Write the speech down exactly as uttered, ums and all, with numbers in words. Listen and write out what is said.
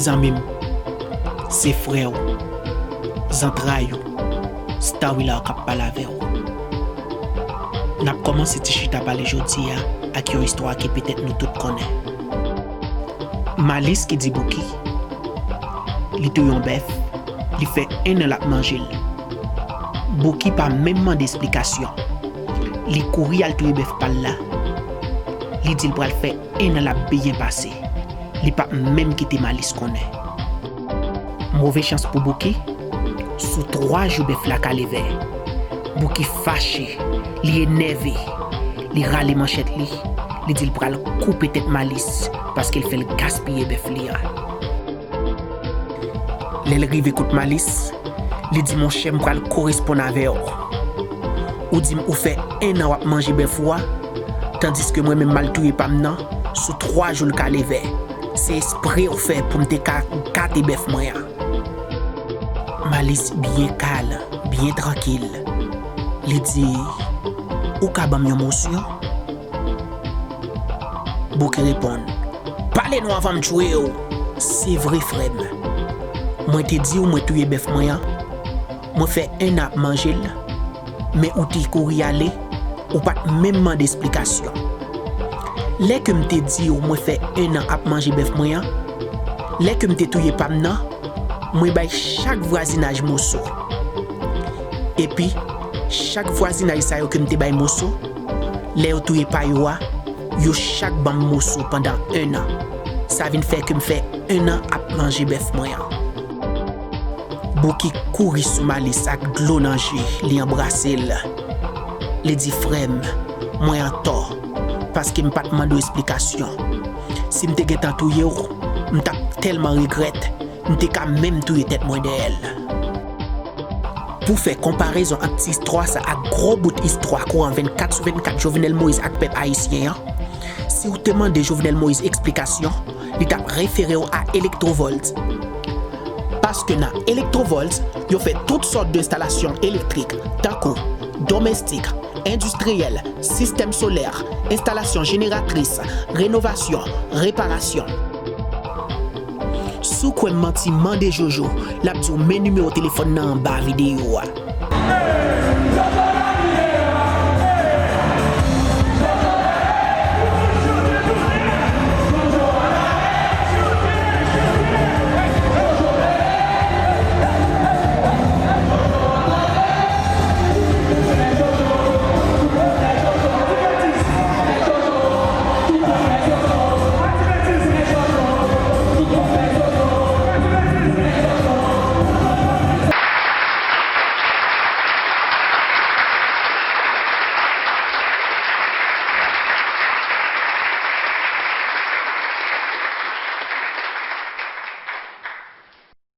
Zanmi m, se frè w, zantray ou, Starwiller k ap pale avè w. N ap kòmanse ti chita pale jodi a ak yon istwa ke petèt nou tout konnen. Malis ki di Bouki, li touye yon bèf, li fè enn an l ap manje l. Bouki pa menm mande esplikasyon. Li kouri al touye bèf pa l la. Li di l pral fè enn an l ap byen pase. Li p ap menm kite Malis konnen. Move chans pou Bouki, sou twa jou bèf la kale vè. Bouki fache, li enève, li rale manchèt li, li di l pral koupe tèt Malis paske l fè l gaspiye bèf li an. Lè l rive kot Malis, li di, monchè, m pral koresponn avè w. Ou di m ou fè enn an w ap manje bèf ou a, tandiske mwen menm m al touye pa m nan, sou twa jou l kale vè. Se espre w fè pou m te ka gate bèf mwen an. Malis byen kalm, byen trankil. Li di, ou ka ban m yon mosyon? Bouki reponn, pale non avan m tchwe w! Se vre, frè m. Mwen te di w mwen touye bèf mwen an. Mwen fè enn an ap manje l, men ou te kouri ale, ou pa t menm mande esplikasyon. Lè ke m te di w mwen fè enn an ap manje bèf mwen an, lè ke m te touye pa m nan, mwen bay chak vwazinaj moso. Epi, chak vwazinaj sa yo ke m te bay moso, lè yo touye pa yo a, yo chak ban m moso pandan enn an. Sa vin fè ke m fè enn an ap manje bèf mwen an. Bouki kouri sou Malis ak dlo nan je, li anbrase l. Li di, frè m, mwen antò, paske m pa t mande w esplikasyon. Si m te gentan touye w, m t ap tèlman regrèt, m te ka menm touye tèt mwen dèyè l. Pou fè konparezon ant ti istwa sa ak gwo bout istwa kouran vennkat sou vennkat Jovenel Moïse ak pèp ayisyen an, si w te mande Jovenel Moïse eksplikasyon, li t ap refere w a Electrovolt. Paske nan Electrovolt, yo fè tout sòt de enstalasyon elektrik, tankou domestik, endistriyèl, sistèm solè, enstalasyon jeneratris, renovasyon, reparasyon. Si w kwè m manti, mande Jojo, l ap di w men nimewo telefòn nan anba videyo a.